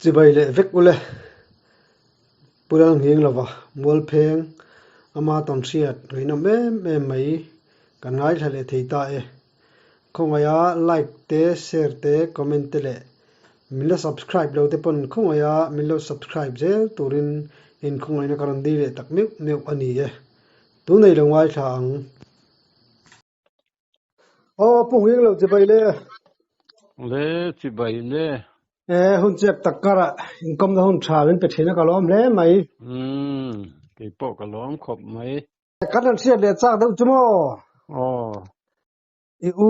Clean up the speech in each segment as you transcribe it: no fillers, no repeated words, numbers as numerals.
Chibai leh vek ule. Pu Lalnghing lova Mualpheng ama tawnhriat ngaihnawm em em mai kan ngaithla leh thei ta e. Khawngaiha like te, share te, comment te leh min la subscribe lo te pawn khawngaiha min lo subscribe zel turin inkhawngaihna ka rawn dil leh tak meuh meuh a ni e. Tunei lo ngaithla ang. Aw pu Nghing lo chibai le. Le chibai le. E hun chep tak karah inkawmna hun tha min pe thin a ka lawm hle mai. Umm kei pawh ka lawm khawp mai. Kan han hriat leh chak deuh chu maw? Aw. I u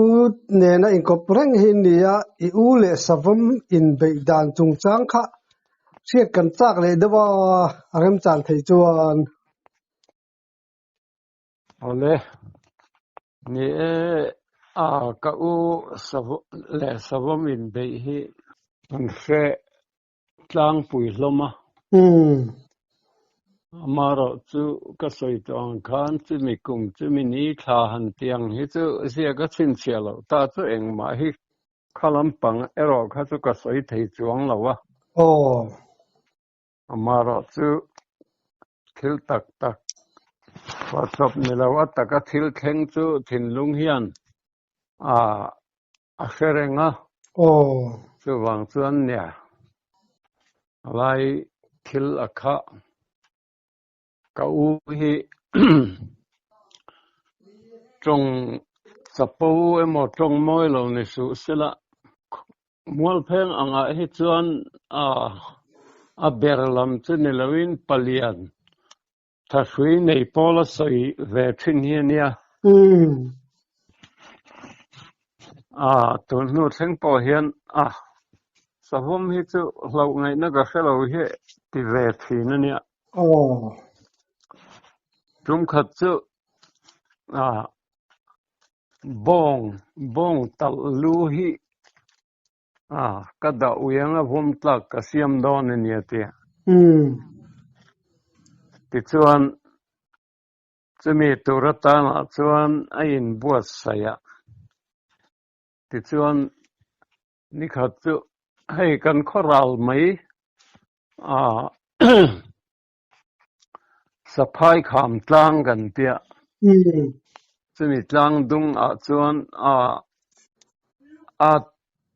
nena inkawp reng hi ni a, i u leh savawm inbeih dan chungchang kha hriat kan chak leh deuh a, a remchan theih chuan. Awle, ni e, a ka u leh savawm inbeih hi kan hre tlangpui hlawm a. Amaherawh chu ka sawi tawh ang khan chumi kum chumi ni thla han tiang hi chu ziak a chhinchhiah loh ta chu engmah hi kha lampang erawh kha chu ka sawi thei chuang lo a. Aw. Amaherawh chu thil tak tak phuahchawp ni lo a taka thil thleng chu thinlung hian a a hre reng a. Aw. Chuvang chuan nia lai thil a khah. Ka u hi tawng chapo emaw tawng mawi lo ni suh sela Mualpheng angah hi chuan a ber lam chu ni loin palian thahrui nei pawl a sawi ve thin hi a nia. Tun hnu thleng pawh hian a savawm hi chu hlauh ngaihna ka hre lo hi ti ve thin a nia. Tum khat chu Bawng, bawng talh lu hi a ka dah ui ang a vawm tlak ka siam dawn a nia tia. Tichuan chumi tur atanah chuan a inbuatsaih a, tichuan nikhat chu hei kan khawral mai a Saphai kham tlang kan tia. Chumi tlang dung ah chuan a a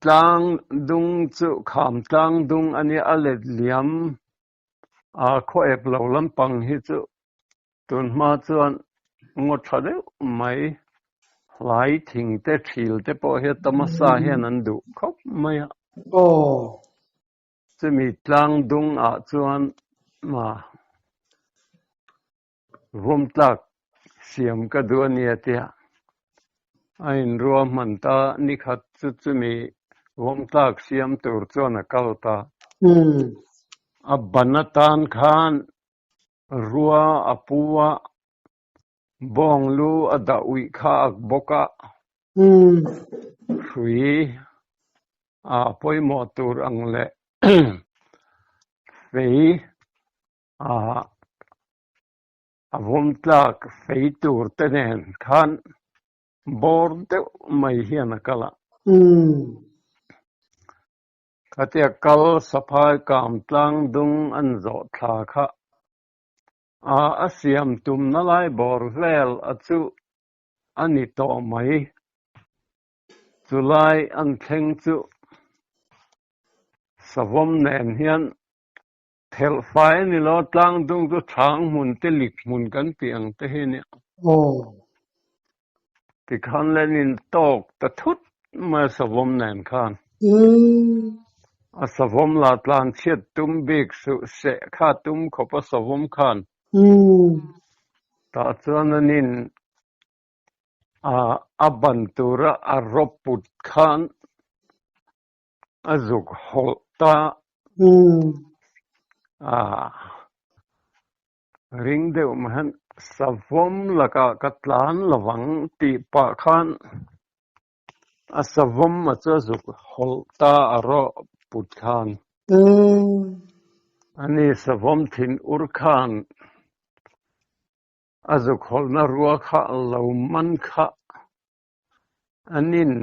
tlang dung chu kham tlang dung a nia a let liam a khaw ep lo lampang hi chu tun hma chuan ngaw tha deuh mai hlai thing te thil te pawh hi a tam a sa hian an duh khawp mai a. Chumi tlang dung ah chuan vawm tlak siam ka duh a nia tia a inrua hman ta nikhat chu chumi vawm tlak siam tur chuan a kal ta. A ban atan khan rua a pu a, bawng lu a dah uih kha a bawk a, hrui a pawimawh tur ang leh fei a a vawm tlak fei tur te nen khan bawr deuh mai hian a kal a. Khatia kal saphai kam tlang dung an zawh thla kha a a siam tumna lai bawr vel a chu a ni tawh mai. Chulai an thleng chu savawm nen hian thelh fai a ni lo, tlang dung chu thang hmun te lik hmun kan tih ang te hi a nia. Tikhan len in tawk ta thut mai a savawm nen khan. A savawm la tlan chhiat tum bik suh seh kha tum khawp a savawm khan. Tah chuan an in A ban tura a rawp put khan a zuk hawlh ta a, ring deuh mai hian savawm lakah ka tlan lovang tih pah khan a savawm a chu a zuk hawlh ta a rawp put khan. Ani savawm thin ur khan A zukhawlhna rua kha lo man kha an in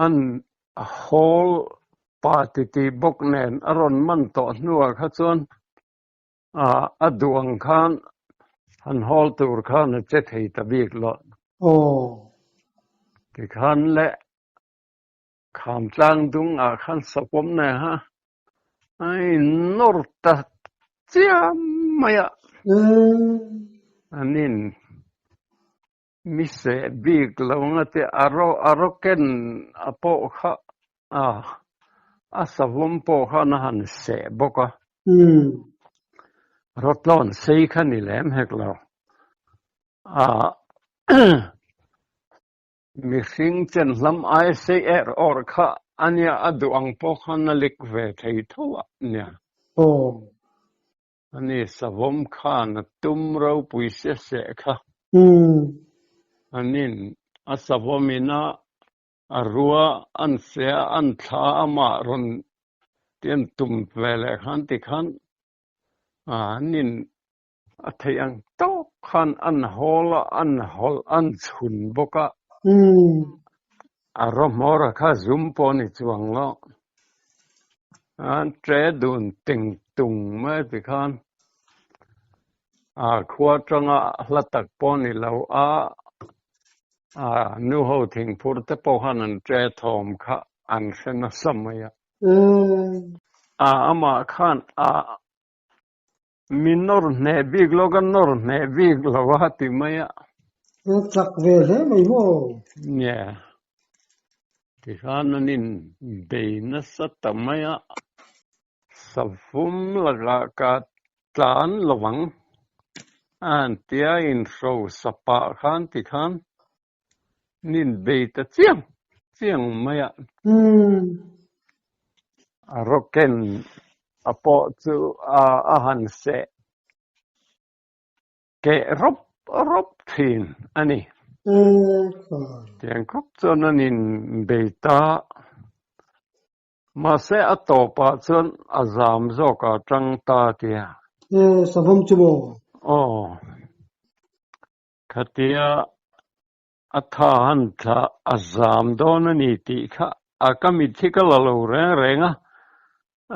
an hawl. Pa titi bawk nen a rawn man tawh hnuah kha chuan a duh ang khan han hawl tur khan a che thei ta bik lo. Aw. Tikhan le kham tlang dung ah khan sapawm nei ha a innawr ta chiam mai a. An in Mi seh bik lo nga te a ro a ro ken a pawh kha a a savawm pawh khan a han seh bawk a. Rawtlawn sei kha ni lem hek lo. A mihring chen hlam ai sei er awr kha a nia a duh ang pawh khan a lik ve thei tho a nia. Aw. Ani savawm khan a tum ropui se seh kha. Anin a savawm ina a rua an se a an thla a amah rawn tian tum ve leh khan tikhan anin a theih ang tawk khan an hawl a an hawlh an chhun bawk a. A rawhmawr a kha zum pawh ni chuang lo. An ṭe dun ting tung mai tikhan a khua aṭanga hla tak pawh ni lo a, a nuho thingphur te pawh khan an ṭe thawm kha an hre nasa mai a. A amah khan a mi nawr hneh bik lo ka nawr hneh bik lo a ti mai a. A chak ve hle mai maw? Nge. Tikhan an in bei nasa ta mai a. Savum lakah ka tlan lo ang a han tia inhro sa pah khan tikhan an in bei ta chiang chiang mai a. A rawken a pawh chu a han seh keh rawp rawp thin a ni. Tiang khawp chuan an in bei ta. Mahse a tawpah chuan a zam zawk a tang ta tia. Savawm chu maw? Aw. Khatia a tha han thla a zam dawn a ni tih kha a ka mit hi ka la lo reng reng a,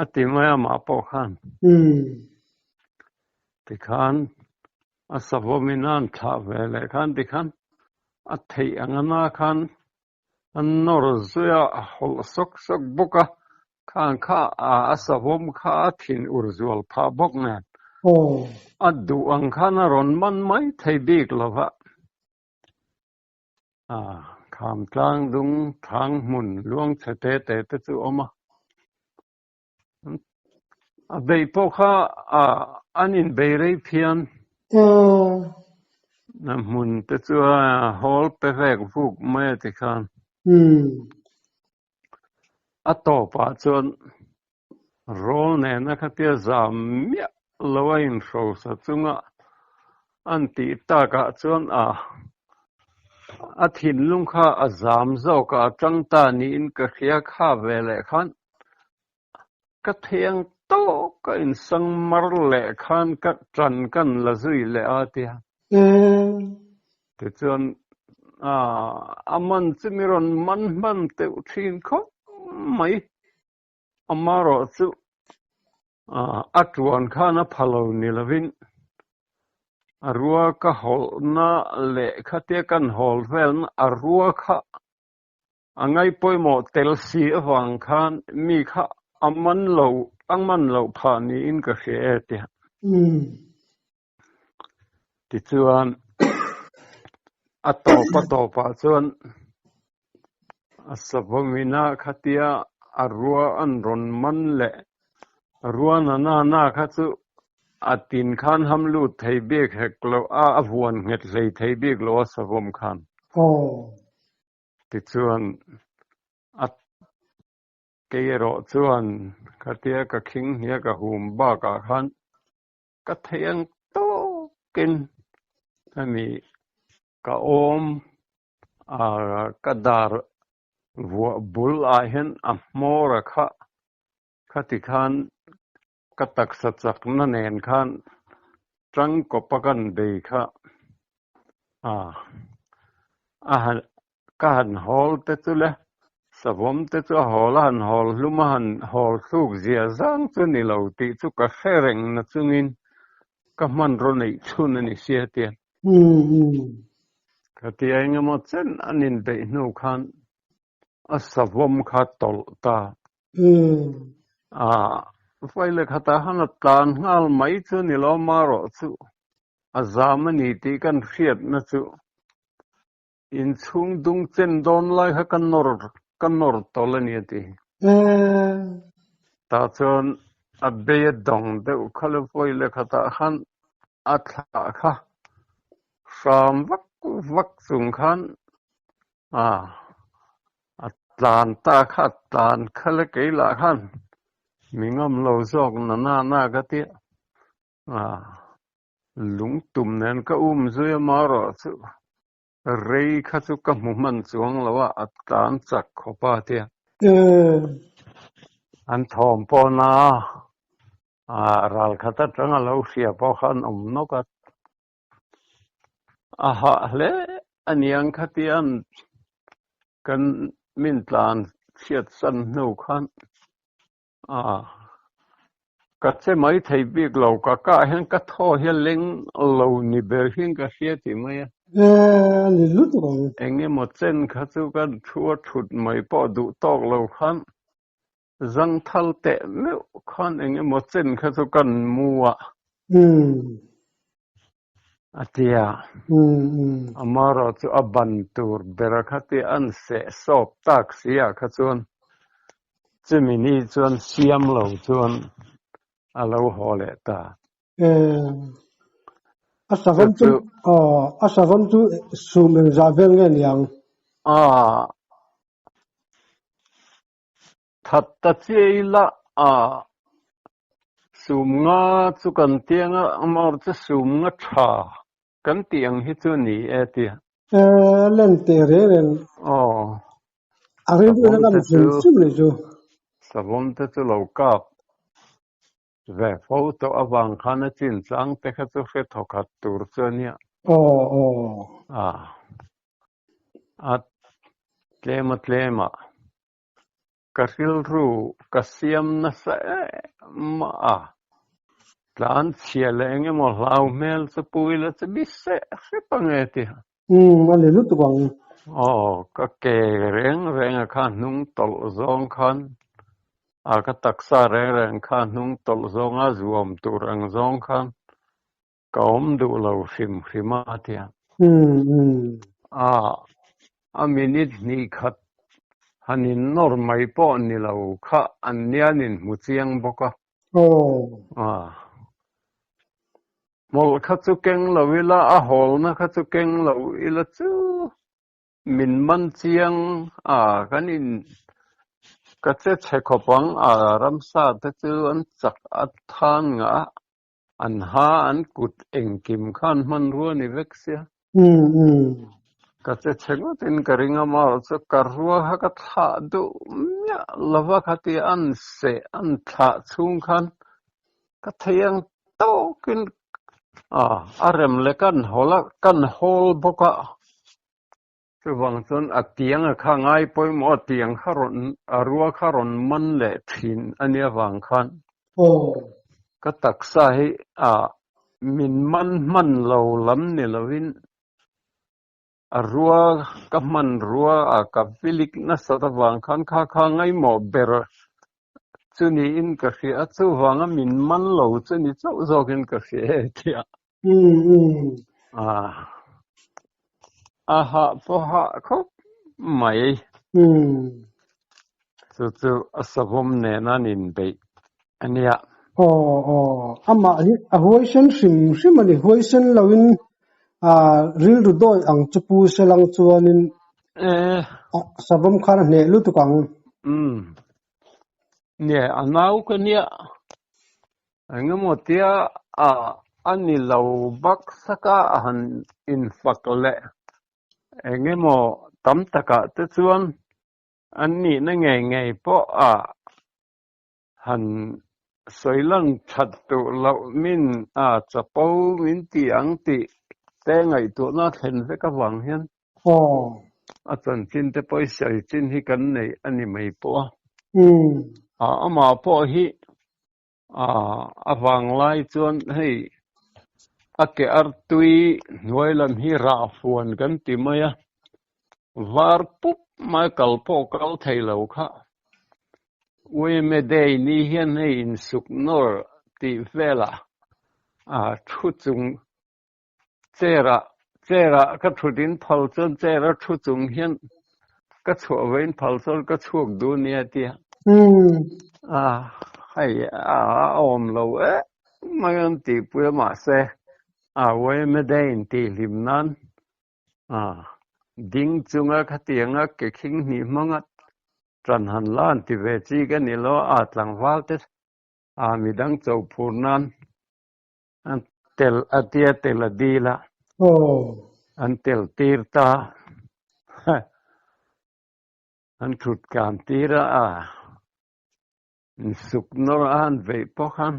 a ti mai a mah pawh khan. Tikhan a savawmin a han thlah ve leh khan tikhan a theih ang ana khan a nawr zui a, a hawlh sawk sawk bawk a, khang kha a savawm kha a thin ur zual phah bawk nen a duh ang khan a rawn man mai thei bik lo va. A kham tlang dung thang hmun luang chhe te te te chu awm a, a beih pawh kha an inbei rei phian. A hmun te chu a hawl pe vek vuk mai a tikhan. A tawpah chuan rawl nena khatia zam miah lo a inhrosa chunga an tih takah chuan a a thinlung kha a zam zawk a, a tang ta niin ka hria kha ve leh khan ka thiang tawk a insang mar leh khan ka tan kan la zui leh a tia. Tichuan a man chu mi rawn man hman teuh thin khawp mai. Amaherawh chu a tuan khan a pha lo ni lovin a rua ka hawlhna leh khatia kan hawl velna a rua kha a ngaihpawimawh tel si avang khan mi kha a man lo a man loh phah niin ka hria e tia. Tichuan a tawp a tawpah chuan a savawmina khatia a rua an rawn man leh rua na na na kha chu a tin khan ham lut thei bik hek lo a, a vuan nghet hlei thei bik lo a savawm khan. Tichuan a kei erawh chuan khatia ka khing hnia ka hum bakah khan Ka theih ang tawkin hemi ka awm a ka dar vuah bul ah hian a hmawr a kha khati khan ka taksa chakna nen khan tangkawp a kan bei kha a a han ka han hawl te chu le. Savawm te chu a hawl a han hawl hlum a han hawl thluk zia zang chu ni lo tih chu ka hre reng na chungin ka hmanraw neih chhun a ni sia tia. Khatia engemaw chen an inbeih hnu khan a savawm kha tawlh ta. A vai leh khatah khan a tlan nghal mai chu ni lo marawh chu a zam a ni tih kan hriatna chu Inchhung dung chen dawn lai kha ka nawr ka nawr tawlh a ni a ti. Tah chuan a bei a dawng deuh kha le vawi leh khatah khan a thlah kha hram vak vak chung khan a a tlan ta kha a tlan kha le keilah khan mi ngam lo zawk na na na ka tia a. Lungtum nen ka um zui a marawh chu rei kha chu ka hmu hman chuang lo a, a tlan chak khawp a tia. An thawm pawn a, ral khat atang a lo hria pawh kha an awm nawk a, a hah hle a niang khatia kan min tlan chhiat san hnu khan. A, ka che mai thei bik lo, ka kah hian ka thaw hi a leng lo ni ber hian ka hria tih mai a. E, a ni lutuk ang. Eng emaw chen kha chu ka thu a thut mai pawh duh tawk lo khan zangthal teh meuh khan eng emaw chen kha chu kan mu a. A ti a. Amaherawh chu a ban tur ber kha ti an seh sawp tak si ah kha chuan chumi ni chuan siam lo chuan a lo haw leh ta. A savawm chu a savawm chu sum engzah vel nge niang? A That ta chiah ila a sum nga chu kan tiang a, amaherawh chu sum nga tha kan tih ang hi chu ni e tia. E len teh reng reng. Aw. A rilru in a ngam hrim hrim ni chu. Savawm te chu lo kap ve fo tawh avang khan a chin chang te kha chu hre thawkhat tur chu a nia. Aw aw. A a tlem a tlem a. Ka rilru ka siam nasa em a, tlan chhia leh eng emaw hlau hmel chu pu ila chu bi seh hrep ang e ti a. Umm, a ni lutuk ang. Aw, ka ke reng reng a kha hnung tawlh zawng khan, a ka taksa reng reng kha hnung tawlh zawnga zuam tur ang zawng khan Ka awm duh lo hrim hrim a tia. A, a minute hnih khat han in nawr mai pawh ni lo kha an nian in hmu chiang bawk a. A, hmawlh kha chu keng lo ila, a hawlna kha chu keng lo ila chu min man chiang a, kan in ka che chhe khawp ang a, ramsa te chu an chak a than ngah a. An ha an kut engkim khan hmanrua ni vek sia. Ka che chhe ngawtin ka ring a marawh chu ka rua kha ka thlah duh miah lova khatia an seh an thlah chhung khan ka thei ang tawkin a rem leh kan hawl a kan hawl bawk a. Chuvang chuan a tiang a kha ngai pawimawh a tiang kha rawn a rua kha rawn man leh thin a nia vang khan ka taksa hi a min man hman lo lam ni lovin a rua ka hman rua a ka vilik nasat avang khan kha kha ngaimawh ber chu niin ka hria a, chuvanga min man lo chu ni chauh zawkin ka hria e tia. A hah pawh hah khawp mai. Chu chu a savawm nena an inbeih a nia. Aw aw, amah hi a huaisen hrim hrim a ni. Huaisen loin rilru dawi ang chu pu Selang chuanin savawm khan a hneh lutuk ang. Nia, a nau ka nia. Engemaw tia a ni lo bak saka a han infak leh engemaw tam takah te chuan an nihna ngei ngei pawh a han sawi lang that duh loh min a chapo min ti ang tih te ngaihtuahna thlen vek avang hian. Aw. A chanchin te pawh i sawi chin hi kan nei a ni mai pawh a. A amah pawh hi a vanglai chuan hei a ke artui hnuai lam hi rah fuan kan ti mai a, var pup mai kal pawh kal thei lo kha. Uime Day ni hian hei insuk nawr tih velah a thu chung Chair ah chair ah ka thut in phal chuan chair a thu chung hian ka chhuah ve in phal chuan ka chhuak duh nia tia. A hei a awm lo em mai an tihpui a mahse a yma day in tih hlim nan a ding chunga khatianga ke khing hnih hmanga tan han la an ti ve chi ka ni lo a tlangval te a midang cho phur nan An tel a tia tel a dil a. An tel tir ta. An thut kan tir a a. Insuk nawr a han veih pawh khan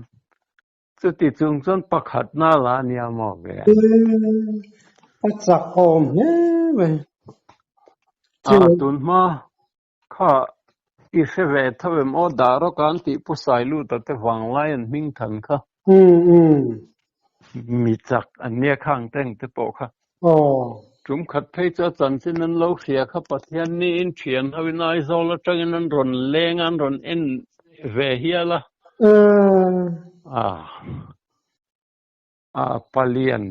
chuti chung chuan pakhat na la a nia maw ve a. A chak awm hle mai. A tunhma Kha i hre ve tho em aw dah rawk an tih pu Sailuta te vanglai an hming than kha. Mi chak an nia khang teng te pawh kha. Tum khat phei chu a chanchin an lo hria kha Pathian niin thian ho in Aizawl atangin an rawn leng a an rawn en ve hial a. A palian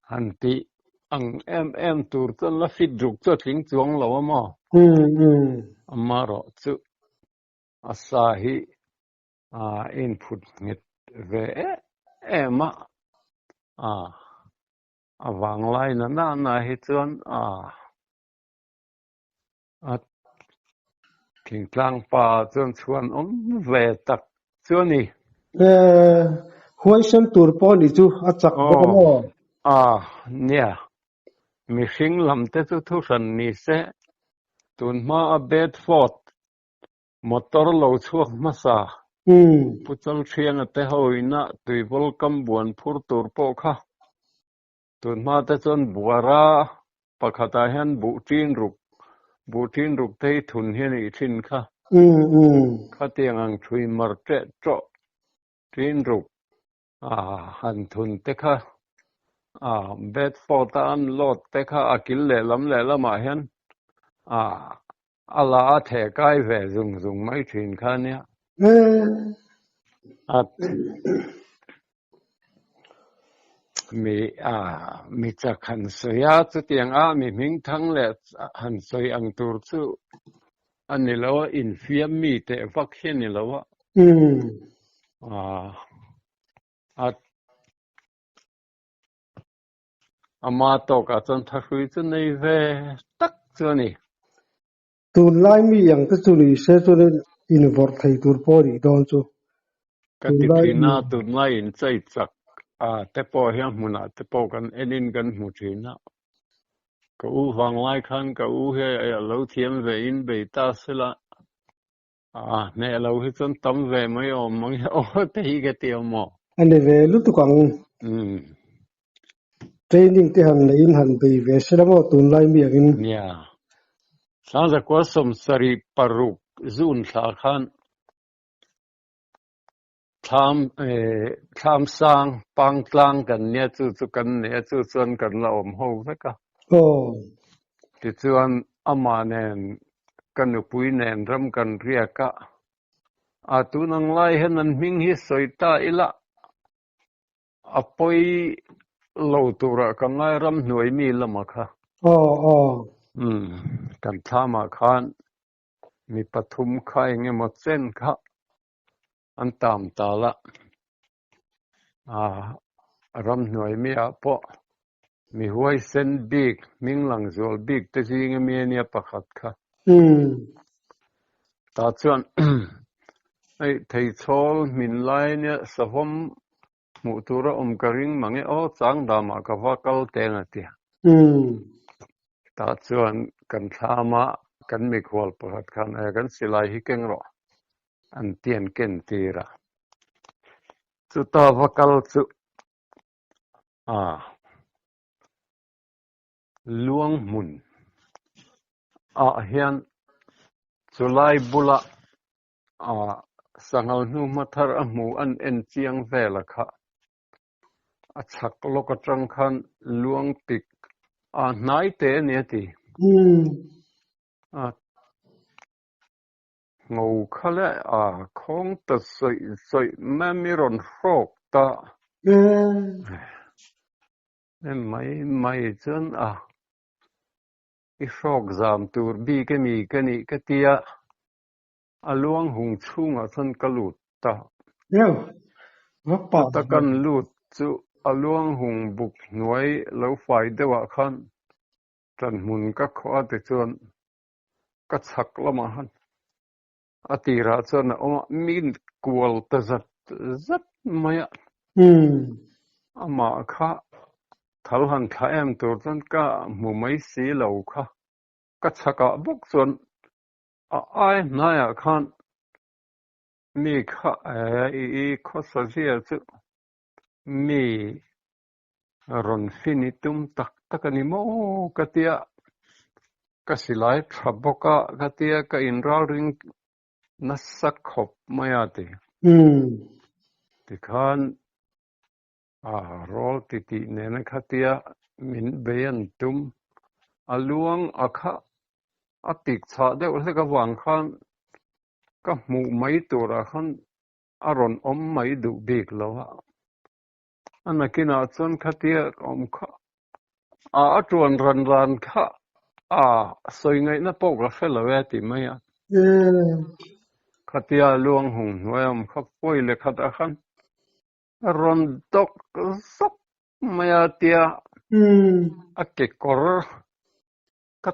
han tih ang em em tur chuan la fit ruk chu a tling chuang lo a maw? Amaherawh chu a sa hi a inphut nghet ve em em a, a vanglai na nana hi chuan a thingtlang pa chuan chhuan awm ve tak chu a ni. Huaisen tur pawh nih chu a chak bawk a maw? Aw, nia. Mihring lam te chu thuhran ni se, tun hma a Bedford motor lo chhuak hmasa, Pu Chalthianga te ho ina tuivawl kam buan phur tur pawh kha Tun hma te chuan buara pakhatah hian buh ṭin ruk, buh ṭin ruk te hi thun hi a nih ṭhin kha. Khatiang ang ṭhui mar ṭeh ṭawh ṭin ruk a han thun te kha, a Bedford a an load te kha a kil lehlam lehlamah hian a a la a theh kai ve zung zung mai ṭhin kha a nia. A Mi a mi chak han sawi a, chutiang a mi hming thang leh han sawi ang tur chu a ni lo a, infiam mi teh vak hi a ni lo a. A ama tawkah chuan thahrui chu nei ve tak chu a ni. Tunlai mi ang te chu ni se chuanin invawrh thei tur pawh a nih dawn chu. Ka ti thin a, tunlai inchei chak a te pawh hian hmunah te pawh kan enin kan hmu thin a. Ka u vanglai khan ka u hi a lo thiam ve in bei ta sela a hneh lo hi chuan tam ve mai awm mang hi aw te hi ka ti awm aw. A ni ve lutuk ang. Training te han neiin han bei ve se la maw tunlai mi angin. Nia. Sangzakua 76 June thla khan thlam thlam sang pang tlang kan nia chu chu kan nei a chu chuan kan la awm ho vek a. Tichuan amah nen ka nupui nen ram kan riak a, a tun ang lai hian an hming hi sawi ta ila A pawi lo turah ka ngai ramhnuai mi lama kha. Aw aw. Umm kan thlamah khan mi pathum kha eng emaw chen kha an tam tal a, ah ramhnuai mi ah pawh mi huaisen bik hming lang zual bik te zinga mi ania pakhat kha. Umm. Tah chuan hei theichhawl hmin lai ania savawm hmuh tura awm ka ring mang e aw chang damah ka va kal teng a tia. Tah chuan kan thlama kan mikhual pakhat khan e kan silai hi keng rawh an ti an ken tir a. Chuta va kal chu a luang hmun. ah hian chulai bula sanghal hnuhma thar a hmu an en chiang vel a kha. A chhak lawk atang khan luang tik a hnai te a ni a ti. A ngo kha leh a khawng ta sawih sawih mai a mi rawn hrawk ta. Mai mai chuan a i hrawk zam tur bik a mi ka nih ka tia a luang hung chhungah chuan ka lut ta. Chuta kan lut chu a luang hung buk hnuai lo fai deuhah khan ṭanhmun ka khawh a tichuan ka chhak lamah khan a tirah chuan a awm a, min kual ta zat zat mai a. Amah kha thal han thla em tur chuan ka hmu mai si lo kha, ka chhakah bawk chuan a ai hnaiah khan mi kha i khawsa zia chu mi rawn fin i tum tak tak a ni maw ka tia, ka silai tha bawk a ka tia ka inralring nasa khawp mai a ti. Tikhan a rawl ti tih nena khatia min bei an tum a luang a kha a tik chhah deuh hlek avang khan ka hmuh mai turah khan a rawn awm mai duh bik lo a. A nakinah chuan khatia ka awm kha a a tuan ran ran kha a sawi ngaihna pawh ka hre lo e ti mai a. Khatia luang hung hnuai a awm kha pawi leh khatah khan a rawn dawk zawk mai a tia a kekawr ka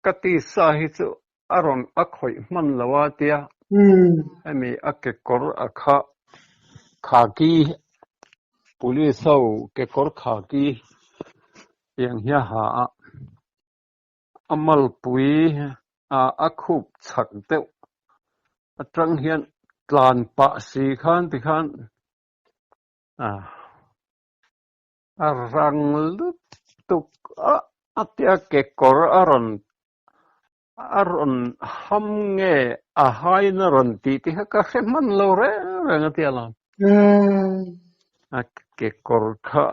ka tisa hi chu a rawn a khawih hman lo a tia hemi a kekawr a kha khaki police ho kekawr khaki tiang hi a ha a a malpui ah a khup chhak deuh atang hian tlan pah si khan tikhan ah. A rang lutuk a, a tia kekawr a rawn a rawn ham nge a hain a rawn tih te kha ka hre hman lo reng reng a tia lam. A kekawr kha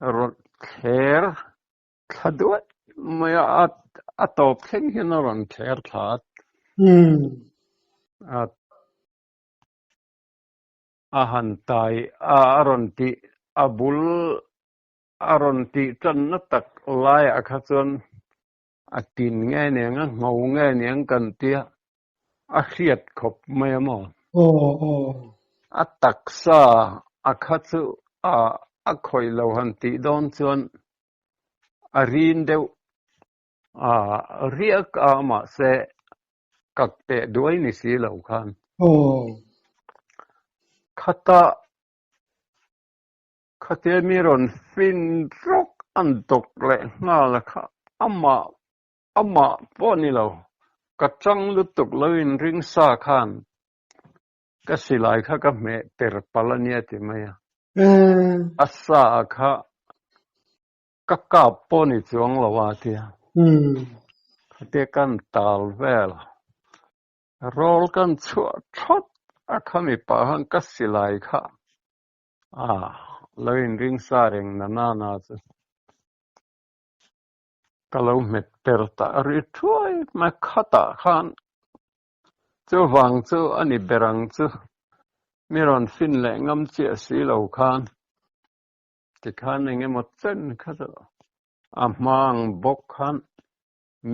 a rawn thler thla duai mai a, a tawp thleng hian a rawn thler thla a. A A han tai a, a rawn tih a bul a rawn tih tanna tak laiah kha chuan a tin nge niang a ngho nge niang kan tia a hriat khawp mai a maw? A taksa a kha chu a a khawih lo han tih dawn chuan a rin deuh a riak a mahse kak teh duai ni si lo khan. Khata khatia mi rawn fin rawk an dawk leh nghal a kha amah amah pawh ni lo ka chang lutuk lo in ring sa khan ka silai kha ka hmeh per palh a nia ti mai a. A sa kha Ka kap pawh ni chuang lo a tia. Khatia kan tal vel rawl kan chhuah thawt a khami pah khan ka silai kha a lo inring sa reng na na na chu ka lo hmet per ta ri thuai mai khatah khan chuvang chu a ni ber ang chu mi rawn fin leh ngam chiah si lo khan. Tikhan eng emaw chen kha chu a hmang bawk khan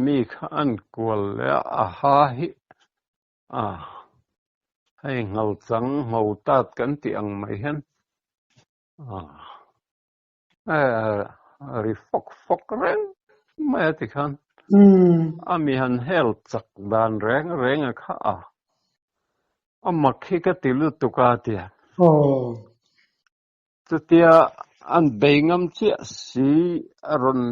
mi kha an kual leh a, a ha hi a hei nghal chang ngho tat kan tih ang mai hian a ri fawk fawk reng mai a tikhan a mi han hel chak dan reng reng a kha a a mak hi ka ti lutuk a tia. Chutia an bei ngam chiah si a rawn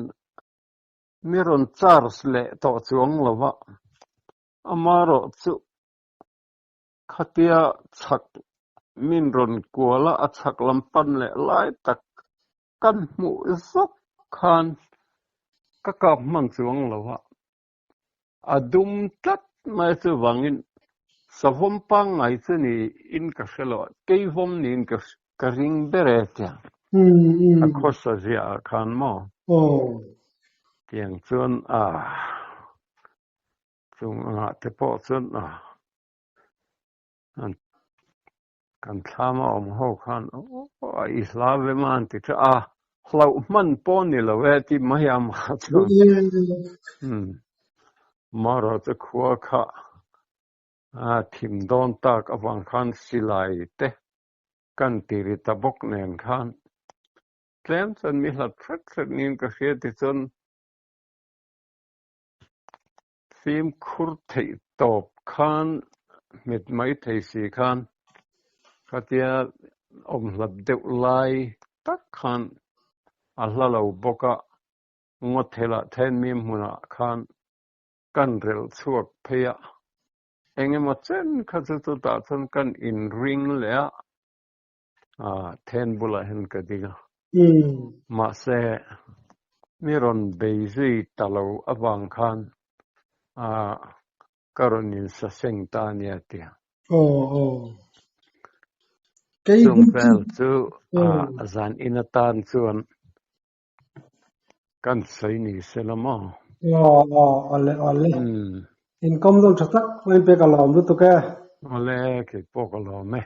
mi rawn charge leh tawh chuang lo va, amarawh chu khatia chhak min rawn kual a, a chhak lam pan leh lai tak kan hmuh zawk khan ka kap hman chuang lo va. A dum tlat mai chuvangin savawm pangngai chu niin ka hre lo a, keivawm niin ka ka ring ber e tiang a khawsa ziah ah khan maw? Tiang chuan a chung angah te pawh chuan a Kan thlam a awm ho khan aw i hla ve ma an ti tha a, hlauh hman pawh ni lo e tih mai a mah chuan Mara chu khua kha a thim dawn tak avang khan silai te kan ti ri ta bawk nen khan tlem chuan mi hlat hret hret niin ka hria tichuan Fimkhur theih tawp khan hmet mai thei si khan khatia awm hlat deuh lai tak khan a hla lo bawk a, ngawthelah then mi hmunah khan kan relh chhuak phei a, eng emaw chen kha chu chutah chuan kan inring leh a, then bulah hian ka ding a. Mahse, mi rawn bei zui ta lo avang khan ka rawn insaseng ta a nia tia. Chung vel chu zan in atan chuan kan sawi ni se la maw? Awle awle. Inkawm dawn tha tak mai pek a lawm lutuk e. Awle, keipawh ka lawm e.